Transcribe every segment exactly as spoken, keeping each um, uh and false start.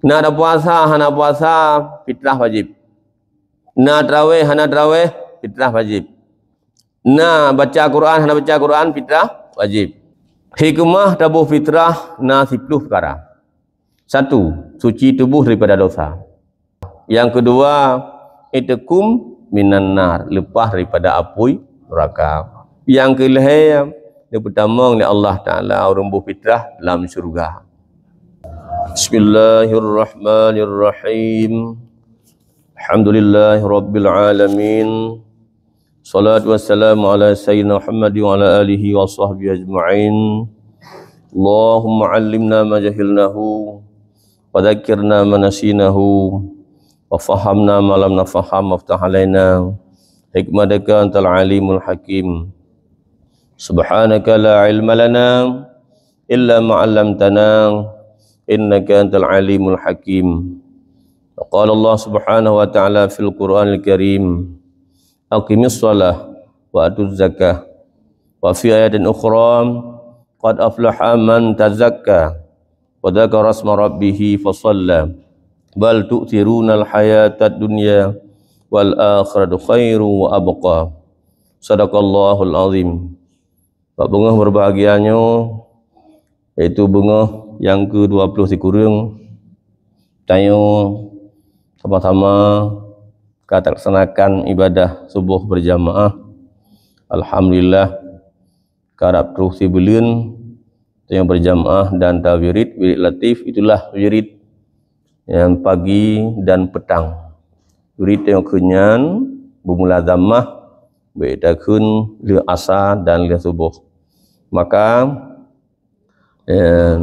Na tapuasa, hana puasa, fitrah wajib. Na traweh, hana traweh, fitrah wajib. Na baca Quran, hana baca Quran, fitrah wajib. Hikmah taboh fitrah na siploh peukara. Satu, suci tuboh daripada dosa. Nyang keudua, itkum minan nar, leupah daripada apui neuraka. Nyang keulhèe, neupeutamong lé Allah Taala ureuëng boh fitrah lam syeuruga. Bismillahirrahmanirrahim. Alhamdulillahirabbil alamin. Salatu wassalamu ala sayyidina Muhammad wa ala alihi wa sahbihi ajma'in. Allahumma allimna ma jahilnahu, wa dzakirna ma nasinahu, wa fahamna ma lam nafaham, waftah alaina hikmataka antal alimul hakim. Subhanaka la ilma lana illa ma 'allamtana, innaka antal alimul hakim. Wa qala Allah subhanahu wa ta'ala fil Qur'anil Karim, "Aqimis shalah wa atuz zakah." Wa fi ayatin ukhra, "Qad aflaha man tazakka wa dzakara isma rabbih fa shalla. Bal tu'thirunal hayatad dunya wal akhiratu khairu wa abqa." Sadaqallahul azim. Bak beungoh berbahagia nyoe, yaitu beungoh nyang keudua ploh sikureueng, tanyoe sama-sama ka talaksanakan ibadah suboh berjamaah. Alhamdulillah, karab troh sibuleuen tanyoe berjamaah dan tawirid, wirid latif itulah wirid nyang pagi dan petang. Wirid nyang keu nyan beumulazamah bak takheun lheueh asa dan lheueh suboh. Maka, eh,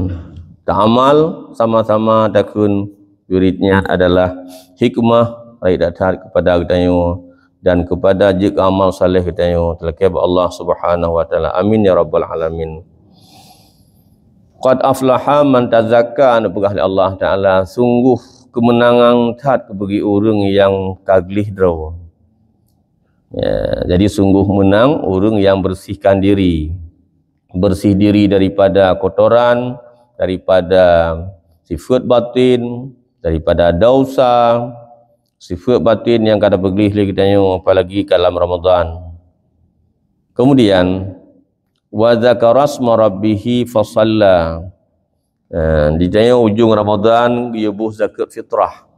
taamal sama-sama takheun wirid nyan adalah hikmah rayeuk that-that kepada geutanyoe dan kepada jeuet amal saleh geutanyoe talakée bak Allah Subhanahu wa Taala. Amin ya rabbal alamin. Qad aflaha man tazakka, neupeugah lé Allah Taala, sungguh keumeunangan that keu bagi ureuëng nyang ka gleh droe. Ya, jadi sungguh meunang ureuëng nyang bersihkan diri. Bersih diri daripada kotoran, daripada sifeuet batin, daripada dosa, sifeuet batin nyang ka tapeugleh lé geutanyoe, apalagi ka lam Ramadhan. Kemudian, "Wa dzakara isma rabbihi fa shalla." Eh, di tanyoe ujong Ramadhan geuyue boh zakeuet fitrah.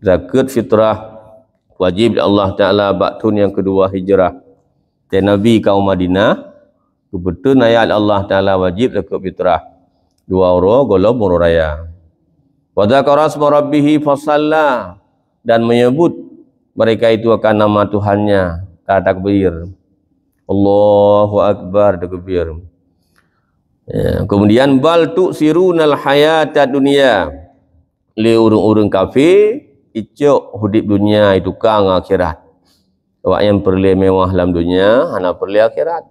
Zakeuet fitrah wajéb lé Allah Taala bak thon nyang keudua hijrah. Watée Nabi ka u Madinah, geupeutheun ayat lé Allah Taala wajéb zakeuet fitrah dua uroe gohlom uroe raya. "Wa dzakara isma rabbihi fa shalla," dan menyebut mereka itu akan nama Tuhannya, ka takbir. Allahu Akbar, takbir. Ya, kemudian, "Bal tu'tsirunal hayatad dunya." Lé ureuëng-ureuëng kafé, icok udeb dunia itukang akhirat. Awaknyan peureulée meuwah lam dunia, hana peureulée akhirat.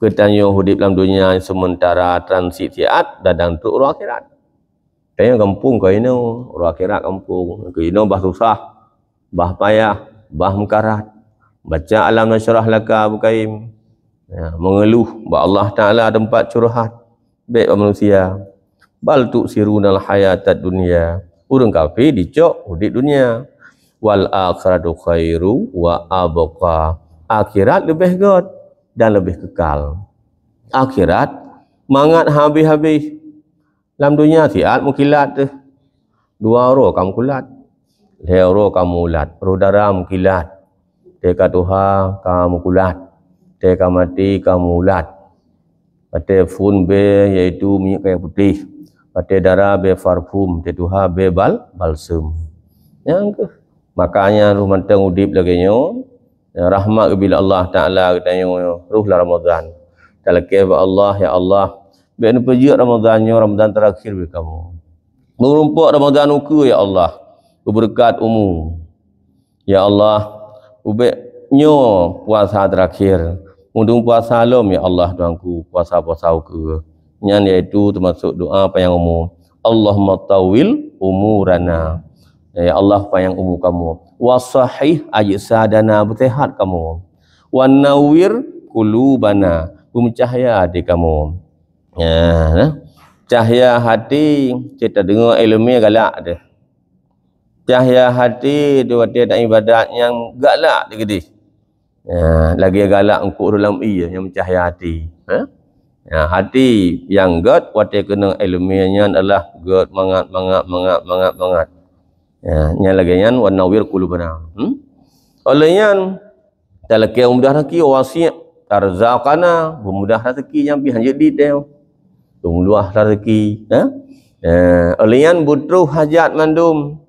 Geutanyoe udeb lam dunia seumeuntara, transit siat, dan trok uroe akhirat. Tanyoe gampông keu inoe, uroe akhirat gampông. Keu inoe bah susah, bah payah, bah meukarat. Baca Alam Nasyrah laka Abu Kaim. Ya, mengeluh bak Allah Taala teumpat curhat. Bék bak manusia. "Bal tu'tsirunal hayatad dunya." Ureuëng kafé dicok udeb dunia. "Wal akhiratu khairu wa abqa." Akhirat leubeh gét dan leubeh keukal. Akhirat mangat habéh-habéh. Lam dunia siat meukilat teuh. Dua uroe ka meukulat. Lhée uroe ka meuulat. Roh dara meukilat. Teuka tuha ka meukulat. Teuka maté ka meuulat. Watée phon bée, yaitu minyeuk kayée putéh. Watée dara bée parfum, watée tuha bée bal-, balsem. Nyang keuh. Makanya roh mantong udeb lagée nyoe, rahmat geubri lé Allah Taala geutanyoe roh lam Ramadhan. Talakée bak Allah, "Ya Allah, bék neupeujeuet Ramadhan nyoe Ramadhan terakhir bagi kamoe. Meurumpok Ramadhan ukeue, ya Allah, beubeureukat umu. Ya Allah, ubék nyoe puasa terakhir. Mudong puasa lom, ya Allah, Tuhanku, puasa-puasa ukeue." Nyan yaitu teumasok doa panyang umu. "Allahumma tawwil umurana." Ya Allah, panyang umu kamoe. "Wa sahih ajsadana," beuseuhat kamoe. "Wa nawwir qulubana," beumeucahya até kamoe. Ya, nah. Cahya hati, cit tadeungoe ileumèe galak deh. Cahya hati di watèe taibadat nyang galak deh keudeh. Ya, lagèe galak eungkôt lam ié nyang meucahya hati. Ha? Ya, hati nyang gèt watèe keunong ileumèe nyan adalah gèt mangat, mangat, mangat, mangat, mangat. Ya, nyang lagèe nyan, "Wa nawwir qulubana." Hmm? Oleh nyan, talakèe mudah rezeki, "Wasi' arzaqana," beumudah rezeki nyang pih hanjeuet di teu. Beumudah rezeki, ha? Eh, oleh nyan beutroh hajat mandum,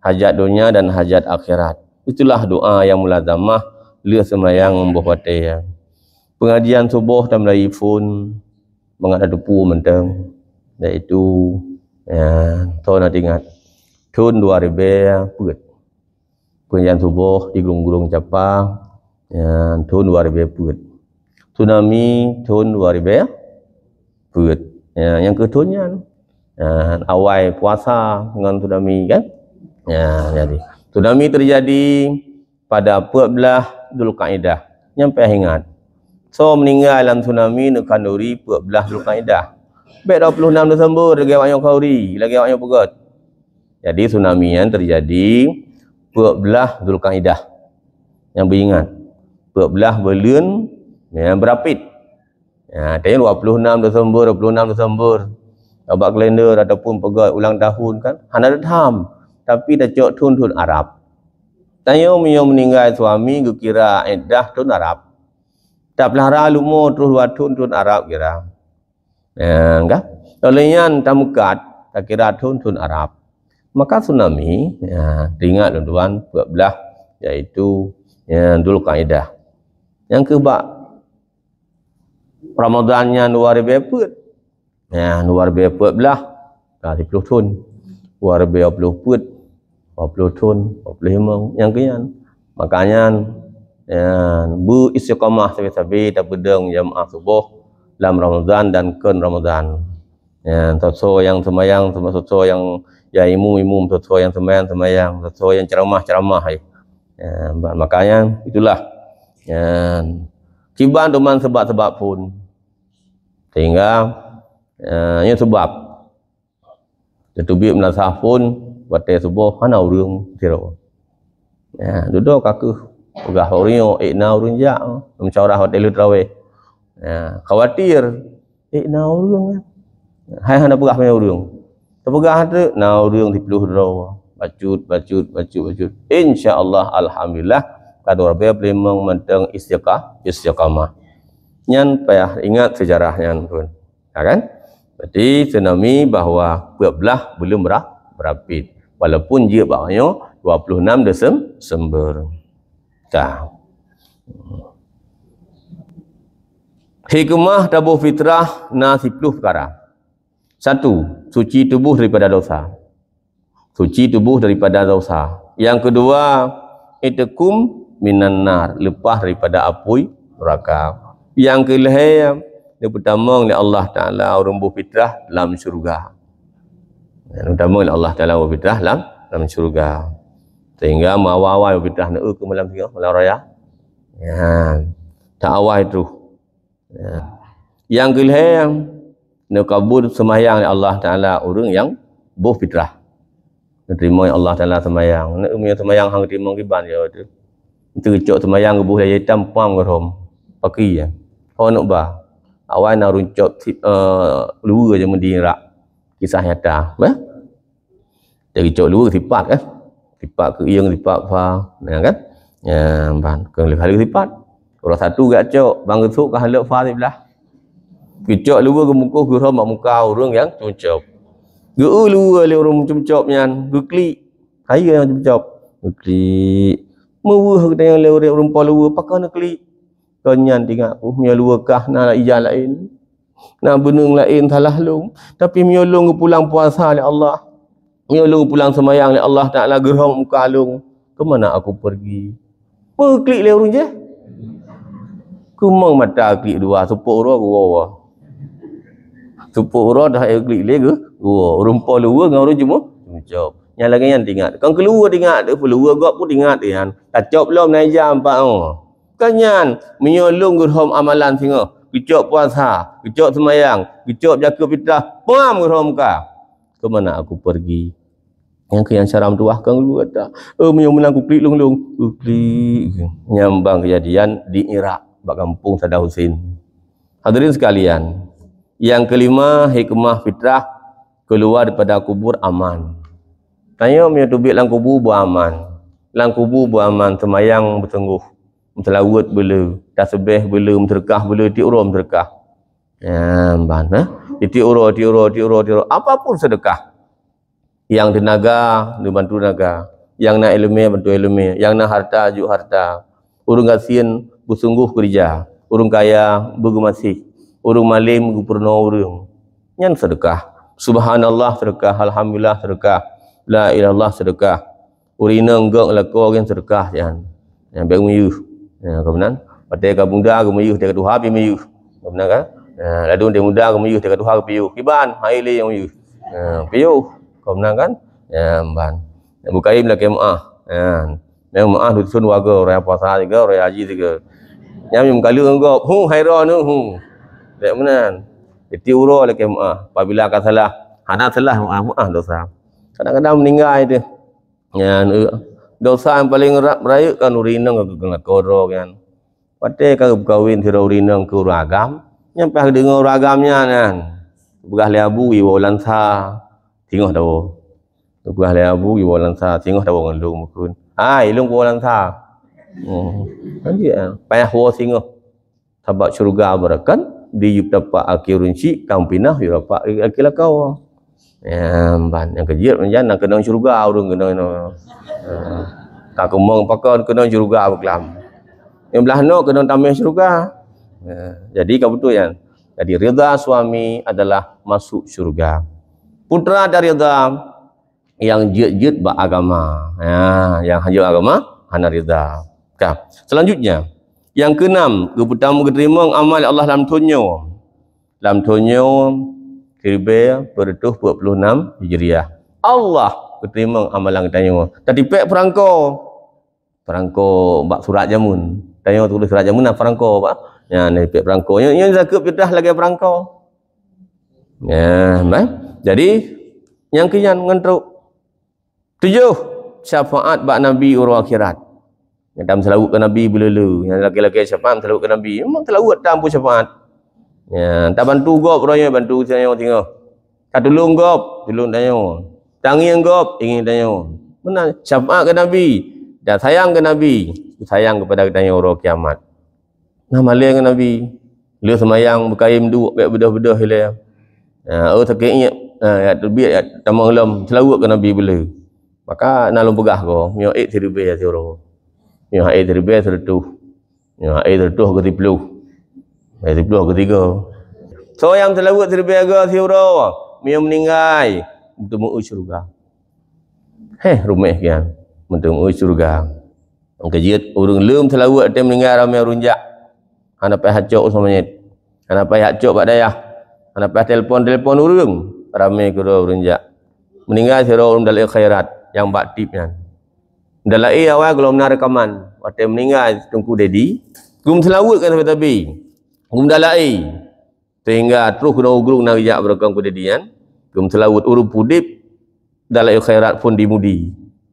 hajat donya dan hajat akhirat. Itulah doa nyang mulazamah lheueh seumayang boh watèe. Pengajian suboh tameulayeue phôn, mangat tateupeue mantong, yaitu, ya, thôn na teuingat, thôn dua ribèe peuet. Pengajian suboh di Gurong-Gurong Capa, ya, thôn dua ribèe peuet. Tsunami thôn dua ribèe peuet. Ya, nyang keu thôn nyan. Ya, awai puasa ngon tsunami kan? Ya, jadi tsunami terjadi pada peuet blaih Zulkaidah. Nyan payah ingat. Soe meuninggai lam tsunami neukhanduri peuet blaih Zulkaidah. Bèk dua puluh enam Desember lagèe awak nyoe khanduri, lagèe awak nyoe peugöt. Jadi tsunami nyan terjadi peuet blaih Zulkaidah. Nyang beuingat, peuet blaih buleuen nyang beurapit. Ya, tanyoe dua puluh enam Desember, dua puluh enam Desember. Bak kalender ataupun peugöt ulang tahun kan, hana that tham. Tapi tacok thôn-thôn Arab. Tanyoe meunyoe meuninggai suami geukira iddah thôn Arab. Tapeulara leumo troh dua thôn thôn Arab kira. Ya, kan? Oleh nyan tameukat, takira thôn-thôn Arab. Maka tsunami, ya, teuingat lôn tuan, peuet blaih, yaitu, ya, Zulkaidah. Nyang keu bak Ramadhan nyan dua ribèe peuet. Ya, dua ribèe peuet blaih, ka siploh thôn. Dua ribèe dua ploh peuet, dua ploh thôn, dua ploh limong, nyang keu nyan. Makanya, ya, beu-istiqamah sabe-sabe tapeudong jamaah suboh lam Ramadhan dan kon Ramadhan. Ya, soe-soe nyang seumayang, soe-soe nyang, ya, imum-imum, soe-soe nyang seumayang, seumayang, soe-soe nyang ceramah, ceramah, ya. Ya, ba-, makanya itulah, ya, kiban teuma sabab-sabab phôn. Sehingga, ya, nyan sabab. Teuteubiet meunasah phôn, watèe suboh hana ureueng sidroe. Ya, dudoe ka kheueh peugah ureueng nyoe, "Ék na ureueng jak, meusyawara watèe lheueh teurawéh." Ya, khawatir, "Ék na ureueng, hai hana peugah meunyoe ureueng." Teupeugah teuk, na ureueng siploh droe. Bacut, bacut, bacut, bacut. Insya Allah, alhamdulillah, ka dua ribèe peuet limong mantong istiqa-, istiqamah. Nyan payah ingat sejarah nyan pun. Ya kan? Berarti tsunami bahwa peuet blaih buleuen beura-, beurapit. Walaupun jeuet bak nyoe dua puluh enam Desem-, Desember. Ka. Hikmah taboh fitrah na siploh peukara. Satu, suci tuboh daripada dosa. Suci tuboh daripada dosa. Yang kedua, itqum minan nar, leupah daripada apui neraka. Yang keulhèe, neupeutamong lé Allah Taala ureueng boh fitrah lam syeuruga. Neupeutamong lé Allah Taala boh fitrah lam, lam syeuruga. Sehingga meuawai-awai boh fitrah neu keu malam singoh, malam raya. Ya. Tak awai terus. Ya. Nyang keulhèe, neukabul seumayang lé Allah Taala ureueng nyang boh fitrah. Neuteurimong lé Allah Taala seumayang. Neu meunyoe seumayang han geuteurimong kiban ya tu. Teucok seumayang geuboh lé itam pam geurom. Paki ya. Ho neuk ba. Awai na ureueng cop si-, eh, luweue je meudin rak. Kisah nyata. Bah? Jadi cok luweue sipat kan. Sipat keuieng, sipat pha, ya kan? Ya, ban. Keu lheueh kali sipat. Uroe satu gak cok, ban geusok ka lheueh pha siblah. Geucok luweue geumukoh geurom bak muka ureueng nyang cumcop. Geu-eu luweue lé ureueng cumcop nyan, geuklik. Kayée nyang cumcop. Geuklik. Meuweuh geutanyoe lé ureueng, ureueng po luweue, pakon neuklik. Kon nyan teuingat, "Uh, meunyoe luweue kah na ija laén." Na beuneueng laén salah lôn, tapi meunyoe lôn geupulang puasa lé Allah, meunyoe lôn geupulang seumayang lé Allah Taala geurom muka lôn, keu mana aku pergi? Meuklik lé ureueng jih. Keumong mata klik dua, seupôt uroe geuwoe. Seupôt uroe dah klik lé geu-, geuwoe. Ureueng po luweue ngon ureueng cumcop. Nyang lagée nyan teuingat. Kon keu luweue teuingat, keu luweue gob pun teuingat nyan. Tacop lom na ija empat oh. Kon nyan, meunyoe lôn geurom amalan singoh, geucok puasa, geucok seumayang, geucok jakeuet fitrah, pam geuhrom ka. Keu mana aku pergi? Nyang keu nyang cara meutuwah keu gata. Eh, meunyoe meunan kuklik lôn-lôn. Kuklik. Nyang ban kejadian di Irak, bak gampông Saddam Hussein. Hadirin sekalian, yang kelima, hikmah fitrah keluar daripada kubur aman. Tanyoe meunyoe teubiet lam kubu beuaman. Lam kubu beuaman, seumayang beusunggoh, meuseulaweuet beuleu, tasbeh beuleu, meuseudeukah beuleu, tiep uroe meuseudeukah. Nyan ban, ha? Tiep uroe, tiep uroe, tiep uroe, tiep uroe. Apapun seudeukah. Nyang teunaga, neubantu teunaga. Nyang na iéleumé, bantu iéleumé. Nyang na hareuta, jok hareuta. Ureuëng gasien beusunggoh keureuja. Ureuëng kaya beugeumaséh. Ureuëng malém geupeurunoe ureuëng. Nyan seudeukah. Subhanallah seudeukah, alhamdulillah seudeukah, la ilaha illallah seudeukah. Ureuëng inong gok lakoe nyan seudeukah nyan. Nyan bék meuyeuh. Nyan ka meunan. Watée ka muda geumiyuh, watée ka tuha pih miyuh. Ka meunan kan? Nyan, ladôm watée muda geumiyuh, watée ka tuha geupiyôh. Kiban, hai lé nyang miyuh. Nyan, piyôh. Ka meunan kan? Nyan ban. Nyan bukayém lakée meuáh. Nyan. Nyang meuáh dusun dua goe, ureuëng puasa sigoe, ureuëng haji sigoe. Nyang meukaleueng ngon gob, hu hai droeneuh hu. Bék meunan. Tiep uroe lakée meuáh. Apabila ka salah, hana salah meuáh, meuáh dosa. Kadang-kadang meuninggai teuh. Nyan, eh, dosa nyang paleng ra-, rayeuk kan ureuëng inong geulakoe droe nyan. Watée ka geupeukawen sidroe ureuëng inong keu ureuëng agam, nyan payah geudeungoe ureuëng agam nyan, nyan. Geupeugah lé abu, "Iwoe lam sa, singoh tawoe." Geupeugah lé abu, "Iwoe lam sa, singoh tawoe ngon lôn bukon." "Hai, lôn kuwoe lam sa." Hmm. Kan dia, payah woe singoh. Sabab syeuruga beurakan, di yup tapak akhé ureuëng syik, kang pinah yup tapak akhé lakoe. Ya, ban nyang keujeuet meunyan na keunong syeuruga ureuëng keunong inoe. Ha. Ka keumong pakon keunong syeuruga beuklam. Nyang blaih noe keunong tameh syeuruga. Ya, jadi ka beutôi nyan. Jadi ridha suami adalah masuk syeuruga. Putra dan ridha nyang jeuet-jeuet bak agama. Ya, nyang hanjeuet agama hana ridha. Ka. Selanjutnya, nyang keenam, geupeutam-, geuteurimong amal Allah lam thon nyoe. Lam thon nyoe siribée peuet reutôh peuet ploh nam Hijriah. Allah geuteurimong amalan geutanyoe. Tatipék peurangko. Peurangko bak surat jameun. Tanyoe tuléh surat jameun na peurangko bak. Nyan tatipék peurangko. Nyoe, nyoe zakeuet fitrah lagée peurangko. Nyan, bah. Jadi, nyang keu nyan ngon trok. Tujoh, syafaat bak Nabi uroe akhirat. Nyang tam seulaweuet keu Nabi beuleu-leu. Nyang lakée-lakée syafaat seulaweuet keu Nabi. Memang seulaweuet tam pun syafaat. Ya, tabantu gob uroe nyoe, bantu singoh-singoh. Tatulông gob, tulông tanyoe. Tangieng gob, ingieng tanyoe. Meunan syafaat keu Nabi. Dan sayang keu Nabi. Sayang kepada geutanyoe uroe kiamat. Nah, malée ngon Nabi. Lheueh seumayang beukayém duek bék beudôh-beudôh ilée. Ha, oh sakét iék. Ha, ya teubiet ya tamong lom seulaweuet keu Nabi beuleu. Maka na lôn peugah goe, meunyoe ék siribée siuroe. Meunyoe ék siribée sireutôh. Meunyoe ék sireutôh keu siploh. Ék siploh keu tiga. Soe nyang seulaweuet siribée goe siuroe, meunyoe meuninggai, meuteumeu'ue syeuruga. Heh, ruméh kian, meuteumeu'ue syeuruga. Nyang keujeuet ureuëng leuem seulaweuet watée meuninggai ramé ureuëng jak. Hana payah cok u manyét. Hana payah cok bak dayah. Hana payah telepon-telepon ureuëng. Ramé keudroe ureuëng jak. Meuninggai sidroe ureuëng meudaléh khairat nyang bak tip nyan. Meudaléh awai gohlom na reukaman. Watée meuninggai Teungku Dedi, geumeuseulaweuet kan sabe-sabe. Geumeudaléh. Sehingga troh keunoe u Grong na geujak beureukan Teungku Dedi nyan, geumeuseulaweuet ureuëng pudeb dalam khairat phon di Mudi,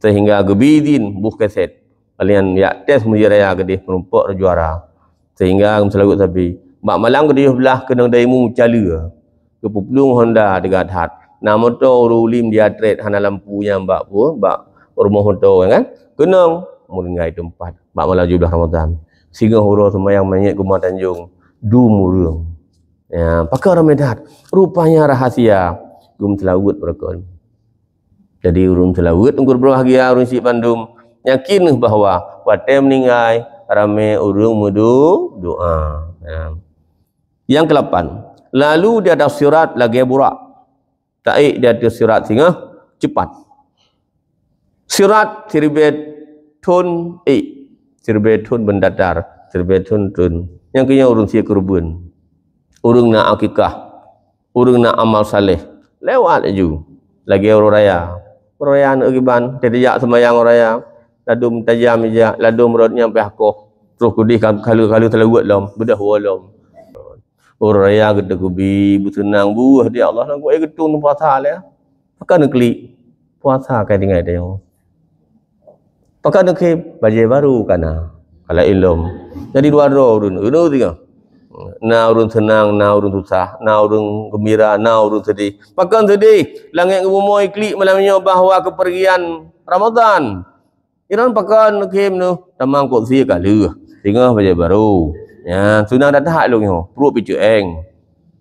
sehingga geubi idin boh kaset. Kalian jak tes meujeuet raya keudeh meurumpok juara. Sehingga geumeuseulaweuet sabe. Bak malam keudeh blaih keunong daimu meucaleue. Geupeuplueng honda teuga that. Na moto ureuëng ulim di atret hana lampu nyang bak peue, bak rumoh moto kan. Keunong meuninggai teumpat. Bak malam tujoh blaih Ramadan. Singoh uroe seumayang manyét Guma Tanjong. Dum ureuëng. Ya, pakon ramé that. Rupanya rahasia. Geumeuseulaweuet beureukan. Jadi ureuëng seulaweuet, ureuëng berbahagia, ureuëng syiek bandum. Yakin bahwa watée meuninggai, ramé ureuëng meudo-, doa. Ya. Yang kelapan, lalu di atas sirat lagée burak. Taék di ateueh sirat singoh cepat. Sirat siribée thon ék, siribée thon beundatar, siribée thon treun. Nyang keu nyoe ureuëng sie keureubeuen. Ureuëng na akikah, ureuëng na amal saleh, lewat laju. Lagée uroe raya. Uroe raya aneuk kiban, teurijak seumayang uroe raya. Ladôm tajam ijak, ladôm rot nyang pih koh. Troh keudeh ka-, kale-kale seulaweuet lom, beudôh woe lom. Ureuëng raya geuteugubi, beuseunang, buweuh di Allah, nanggroe geutung puasa lé. Pakon neuklik? Puasa ka tinggai tanyoe. Pakon neukhem? Bajée barô ka na. Ka laén lom. Jadi dua droe ureuëng, ureuëng singoh. Na ureuëng seunang, na ureuëng susah, na ureuëng geumbira, na ureuëng seudeh. Pakon seudeh? Langét ngon bumoe klik malam nyoe bahwa keupeurgian Ramadhan. Inan pakon neukhem nyoe, tamong kursi ka lheueh. Singoh bajée barô. Nyan, seunang that-that lôn nyoe, pruet piceueng.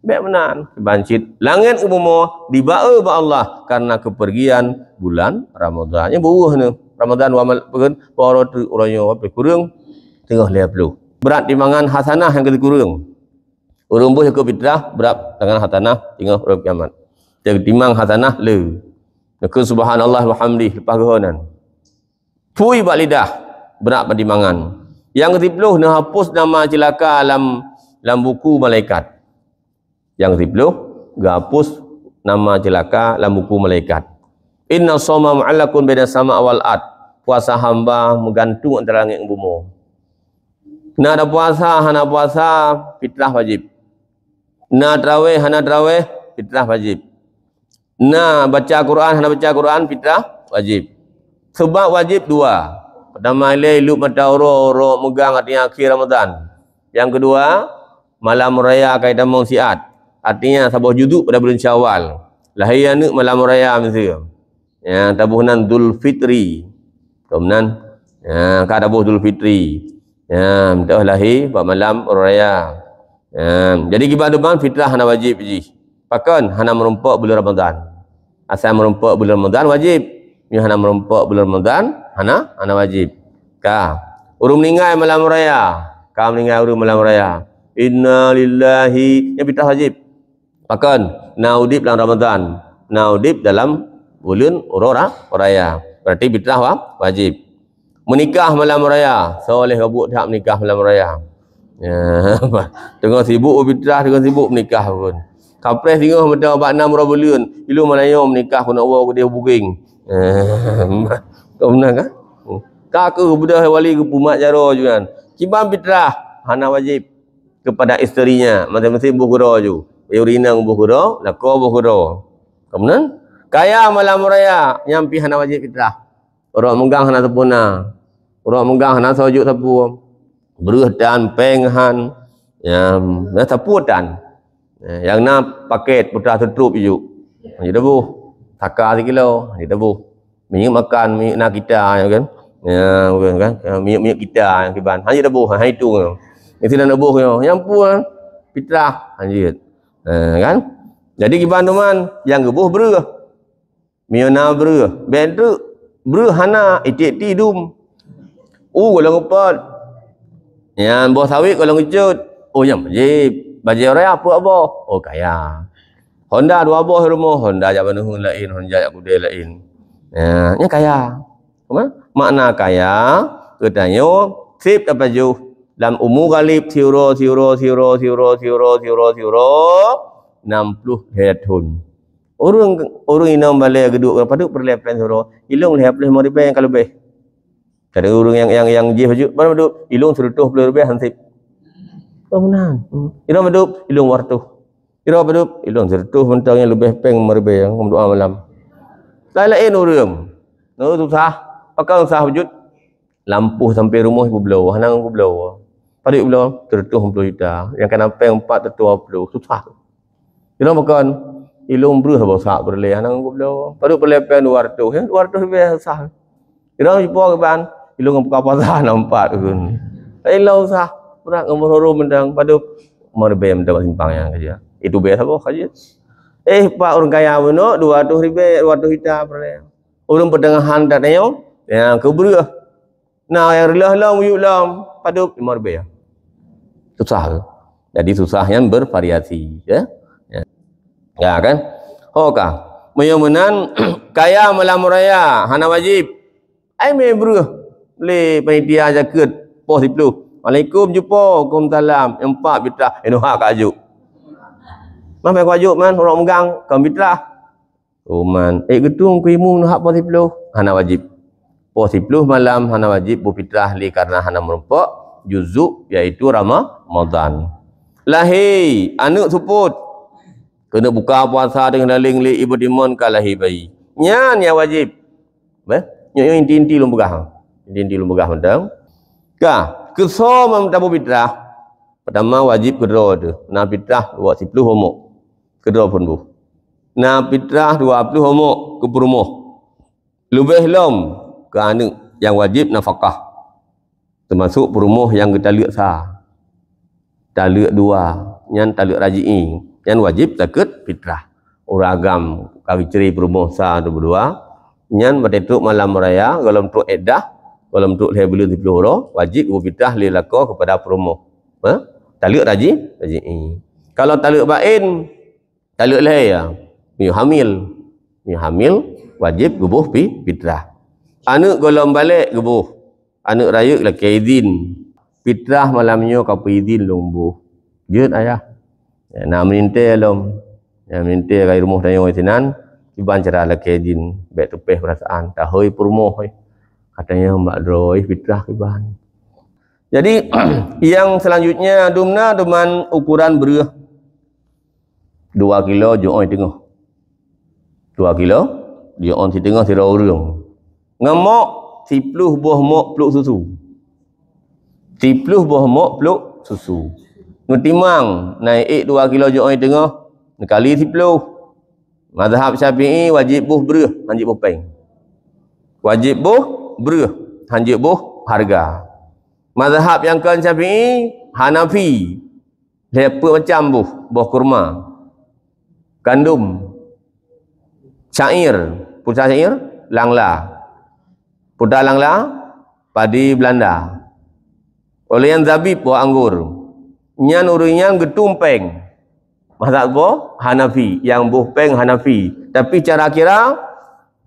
Bék meunan, ban cit langét ngon bumoe diba-e bak Allah karena keupeurgian bulan Ramadhan. Nyan buweuh nyoe. Ramadhan wa mal-, peue kheun, baroe teuk uroe nyoe, kureueng singoh lhée ploh. Brat timbangan hasanah nyang keu sikureueng. Ureuëng boh nyang keu fitrah, brat timbangan hasanah singoh uroe kiamat. Nyang timang hasanah le. Neukheun subhanallah wa hamdih leupah geuhonan. Phui bak lidah, brat bak timbangan. Nyang keu siploh neuhapus nama ceulaka lam, lam buku malaikat. Nyang keu siploh geuhapus nama ceulaka lam buku malaikat. Inna shauma mu'allaqun baina sama wal ard. Puasa hamba meugantung antara langét ngon bumoe. Na tapuasa, hana puasa, fitrah wajéb. Na trawéh, hana trawéh, fitrah wajéb. Na baca Quran, hana baca Quran, fitrah wajéb. Seubab wajéb dua. Peutama ilée, ilop mata uroe, uroe meugang, artinya akhé Ramadhan. Nyang keudua, malam raya ka jitamong siat. Artinya saboh juzuk pada buleuen Syawal. Lahé aneuëk malam raya miseue. Ya, taboh nan Dzulfitri. Ka meunan. Ya, ka taboh Dzulfitri. Ya, meutoh lahé bak malam raya. Ya, jadi kiban teuma fitrah hana wajéb jih. Pakon? Hana meurumpok buleuen Ramadhan. Asai meurumpok buleuen Ramadhan wajéb. Meunyoe hana meurumpok buleuen Ramadhan, hana, hana wajéb. Ka. Ureuëng meuninggai malam raya. Ka meuninggai ureuëng malam raya. Inna lillahi. Nyan fitrah wajéb. Pakon? Na udeb lam Ramadhan. Na udeb dalam buleuen uroe ra-, raya. Berarti fitrah wa-, wajéb. Meunikah malam raya. Soe lheueh ka buet that meunikah malam raya. Ya, teungoh sibuk fitrah, teungoh sibuk meunikah pun. Kapreh singoh meudoe bak nam uroe buleuen, ilong malam nyoe meunikah keuneuk woe keudeh bugeng. Ka meunan kan? Ka keuh beudôh wali geupeumat jaroe ju nyan. Kiban fitrah hana wajéb kepada isterinya, maséng-maséng boh keudroe ju. Ureuëng inong boh keudroe, lakoe boh keudroe. Ka meunan? Kaya malam raya, nyan pih hana wajéb fitrah. Uroe meugang hana sapeue na. Uroe meugang hana soe jok sapeue. Breueh tan, péng han. Ya, na sapeue tan. Ya, nyang na paket putra teutrop jok. Hana jitaboh. Saka sikilo, hana jitaboh. Minyeuk makan, minyeuk na kita, ya kan? Ya, bukan kan? Ya, minyeuk-minyeuk kita nyang kiban. Hana jitaboh, hana itong. Nyang sinan taboh nyoe. Nyang peue? Fitrah, hana jeuet. Ya, kan? Jadi kiban teuma, nyang geuboh breueh. Meunyoe na breueh, bék treuk. Breueh hana, iték ti dum. U gohlom geupot. Nyan boh sawét gohlom geucot. Oh, nyan wajéb. Bajée raya peuet boh. Oh, kaya. Honda dua boh rumoh, Honda jak Banuheun laén, Honda jak Kudée laén. Ya, nyan kaya. Apa? Makna kaya, geutanyoe seb tapajoh lam umu galib siuroe, siuroe, siuroe, nam ploh lhée thon. Ureuëng, ureuëng inong balée geuduek padub peureulée péng siuroe, ilong lhée ploh limong ribée nyang ka leubeh. Kadang ureuëng nyang, nyang, nyang jieh bacut, padub, ilong sireutoh ploh ribée han seb. Oh, meunan. Hmm. Inong padub, ilong dua reutôh. Inong padub, ilong sireutoh mantong nyang leubeh péng limong ribée nyang meudoa malam. Laén-laén ureuëng. Nyoe susah. Pakon susah bacut? Lampôh sampoe rumoh peubloe, hana peubloe. Padub bloe, sireutoh limong ploh juta. Nyang kana péng empat reutôh dua ploh, susah. Ilong pakon, ilong breueh boh sak peureulée, hana peubloe. Padub peureulée péng dua reutôh, ya, dua reutôh ribée susah. Ilong jipo kiban, ilong buka puasa na empat ureuëng. Ilong susah, brat ngon boh soro mantong, padub limong ribée mantong simpang nyan ka jeuet. Itu biasa boh ka jeuet. Eh, pak ureuëng kaya bunoe, dua reutôh ribée, dua reutôh juta peureulée. Ureuëng peuteungahan that nyoe, nyang keu breueh. Na nyang reuloh lom, miyueb lom, padub limong ribée. Susah tu. Jadi susah nyan bervariasi, ya. Ya. Ya kan? Ho ka. Meunyoe meunan, kaya malam raya, hana wajéb. Ai mé breueh lé panitia jakeuet poh siploh. Alaikum jupo, waalaikumsalam. Empat fitrah, inoe hak ka jok. Man, man ka jok man, uroe meugang, kon fitrah. Uman, ék geutung keu imum hak poh siploh? Hana wajéb. Poh siploh malam hana wajéb beufitrah lé karena hana meurumpok juzuk, yaitu Rama-, Ramadhan. Lahé aneuëk seupôt, keuneuk buka puasa deungon daleng lé ibu timon ka lahé bayi. Nyan nyang wajéb. Beh, nyoe, nyoe inti-inti lôn peugah. Inti-inti lôn peugah mantong. Ka, keusoe meunyoe tabu fitrah, peutama wajéb keudroe teuh. Na fitrah dua siploh boh mok. Keudroe phon boh. Na fitrah dua ploh boh mok keu peurumoh. Leubeh lom keu aneuëk nyang wajéb nafakah. Teumasok peurumoh nyang geutaleuek sa, taleuek dua, nyan taleuek raji'i, nyan wajéb zakeuet fitrah. Ureuëng agam ka geucre peurumoh sa atau dua, nyan watée trok malam raya, gohlom trok iddah, gohlom trok lhée buleuen siploh uroe, wajéb geuboh fitrah lé lakoe keupada peurumoh. Ha? Taleuek raji-, raji'i. Kalau taleuek baén, taleuek lhée ya, meunyoe hamil. Meunyoe hamil, wajéb geuboh pi-, fitrah. Aneuëk gohlom balek geuboh. Aneuëk rayeuk lakée idin. Fitrah malam nyoe ka peuidin lôn boh. Jeuet ayah. Ya, na meulintée lom. Ya, meulintée ka i rumoh tanyoe sinan. Kiban cara lakée idin. Bék teupéh peurasaan. Tahôi peurumoh, eh. Katanya bak droe, eh, fitrah kiban. Jadi, yang selanjutnya, dumna duman ukuran breueh. Dua kilo jeuet teungoh. Dua kilo jeuet siteungoh sidroe ureuëng. Ngon mok, siploh boh mok pluek susu. Siploh boh mok pluek susu. Neutimang, na ék dua kilo jeuet teungoh, neukali siploh. Mazhab Syafi'i wajéb boh breueh, hanjeuet boh péng. Wajéb boh breueh, hanjeuet boh hareuga. Mazhab nyang kon Syafi'i, Hanafi, lhée peuet macam boh, boh kurma, gandom, syair, puta syair, langla, puta langla, padi Belanda. Óh lheueh nyan zabib, boh anggor. Nyan ureuëng nyan geutum péng. Mazhab boh Hanafi, nyang boh péng Hanafi. Tapi cara kira,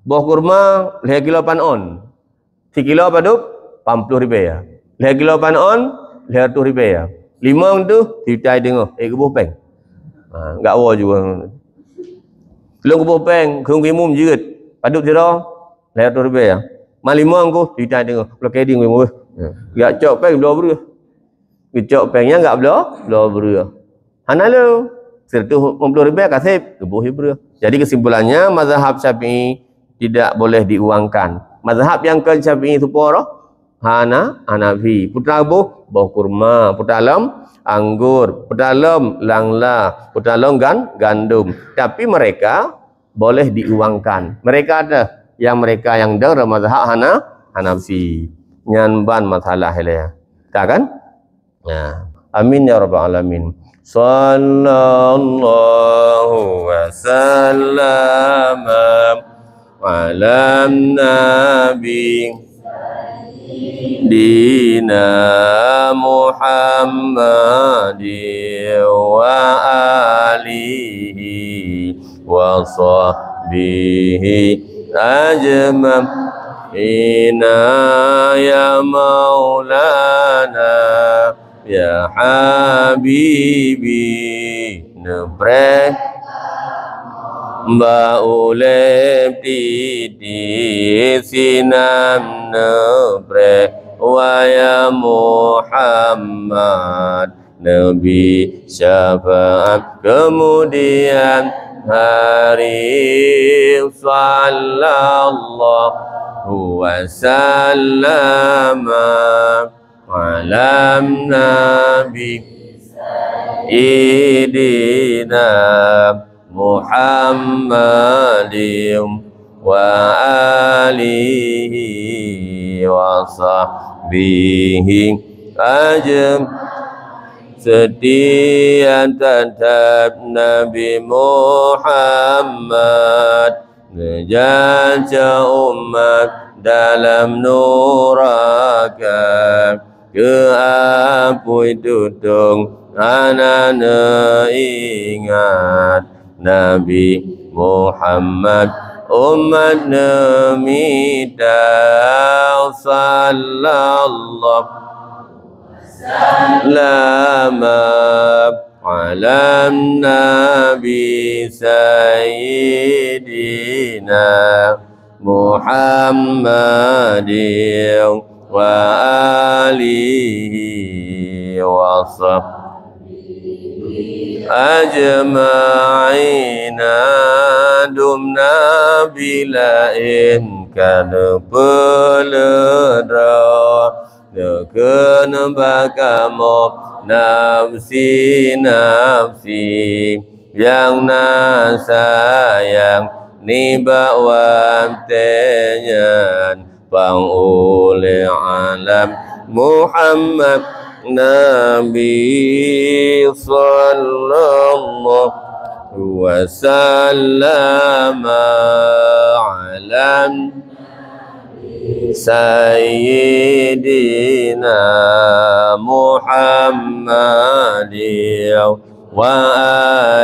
boh kurma lhée kilo pan on. Sikilo padub? Pamploh ribée. Lhée kilo pan on, lhée reutôh ribée. Limong teuh, sijuta teungoh, ék geuboh péng. Ha, gak woe juga. Lôn geuboh péng, keu imum jeuet. Padub sidroe, lhée reutôh ribée. Ma limong ku, sijuta teungoh. Lôn kedi imum. Gak cok péng, bloe breueh. Geucok péng nyan gak bloe, bloe breueh. Hana le. Sireutoh limong ploh ribée ka seb, geuboh breueh. Jadi, kesimpulannya, mazhab Syafi'i tidak boleh diuangkan. Mazhab nyang kon Syafi'i soe po roh? Hana, Hanafi. Peue ta boh? Boh kurma. Peue ta lom? Anggor. Peue ta lom? Langla. Peue ta lom? Gan-, gandom. Tapi mereka boleh diuangkan. Mereka ada yang mereka yang dong mazhab Hana-, Hanafi. Nyan ban masalah ilée. Ka kan? Ya. Amin ya rabbal alamin. Sallallahu wa sallama ala nabi dina Muhammad wa alihi wa sahbihi ajma'ina ya maulana ya habibi. Neupreh bak ulée titi sinan neupreh wahai Muhammad. Nabi syafaat kemudian hari. Sallallahu wa sallama ala nabi sayyidina Muhammadin wa alihi wa sahbihi ajm-, setia tetap Nabi Muhammad, neujaga umat dalam nuraka. Keu apui tutong hana neuingat, Nabi Muhammad umat neumita. Sallallahu sallama ala nabi sayyidina Muhammadin wa alihi wa sahbihi. أجمعين دمنا بلا إمكان فلدرا لكن بك نفسي نفسي yang na sayang nibak watée nyan pang ulée alam Muhammad Nabi sallallahu wasallam ala Sayyidina Muhammad wa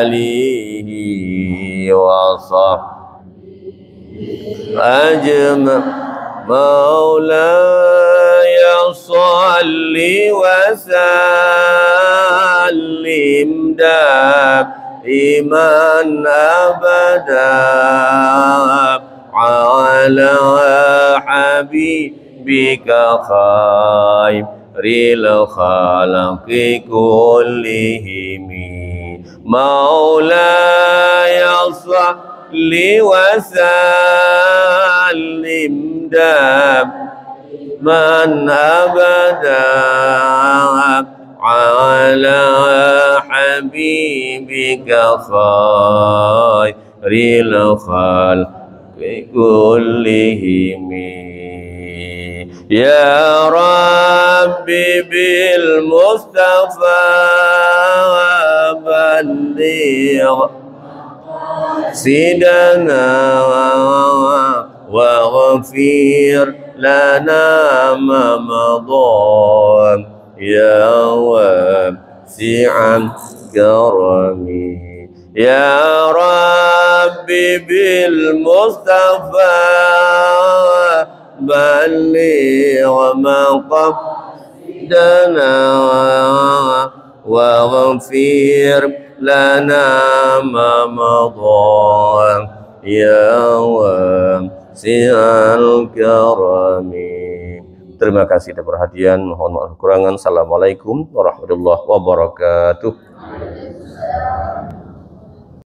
alihi wa sahbihi ajma. مولاي صل وسلم دائما أبدا على حبيبك خير الخلق كلهم. مولاي صل وسلم دائما أبدا على حبيبك خير الخلق كلهم. يا رب بالمصطفى بلغ مقاصدنا واغفر لنا ما مضى يا واسع الكرم. يا رب بالمصطفى بلغ مقاصدنا واغفر لنا ما مضى يا واسع الكرم. Terima kasih atas perhatian. Mohon maaf kekurangan. Assalamualaikum warahmatullahi wabarakatuh.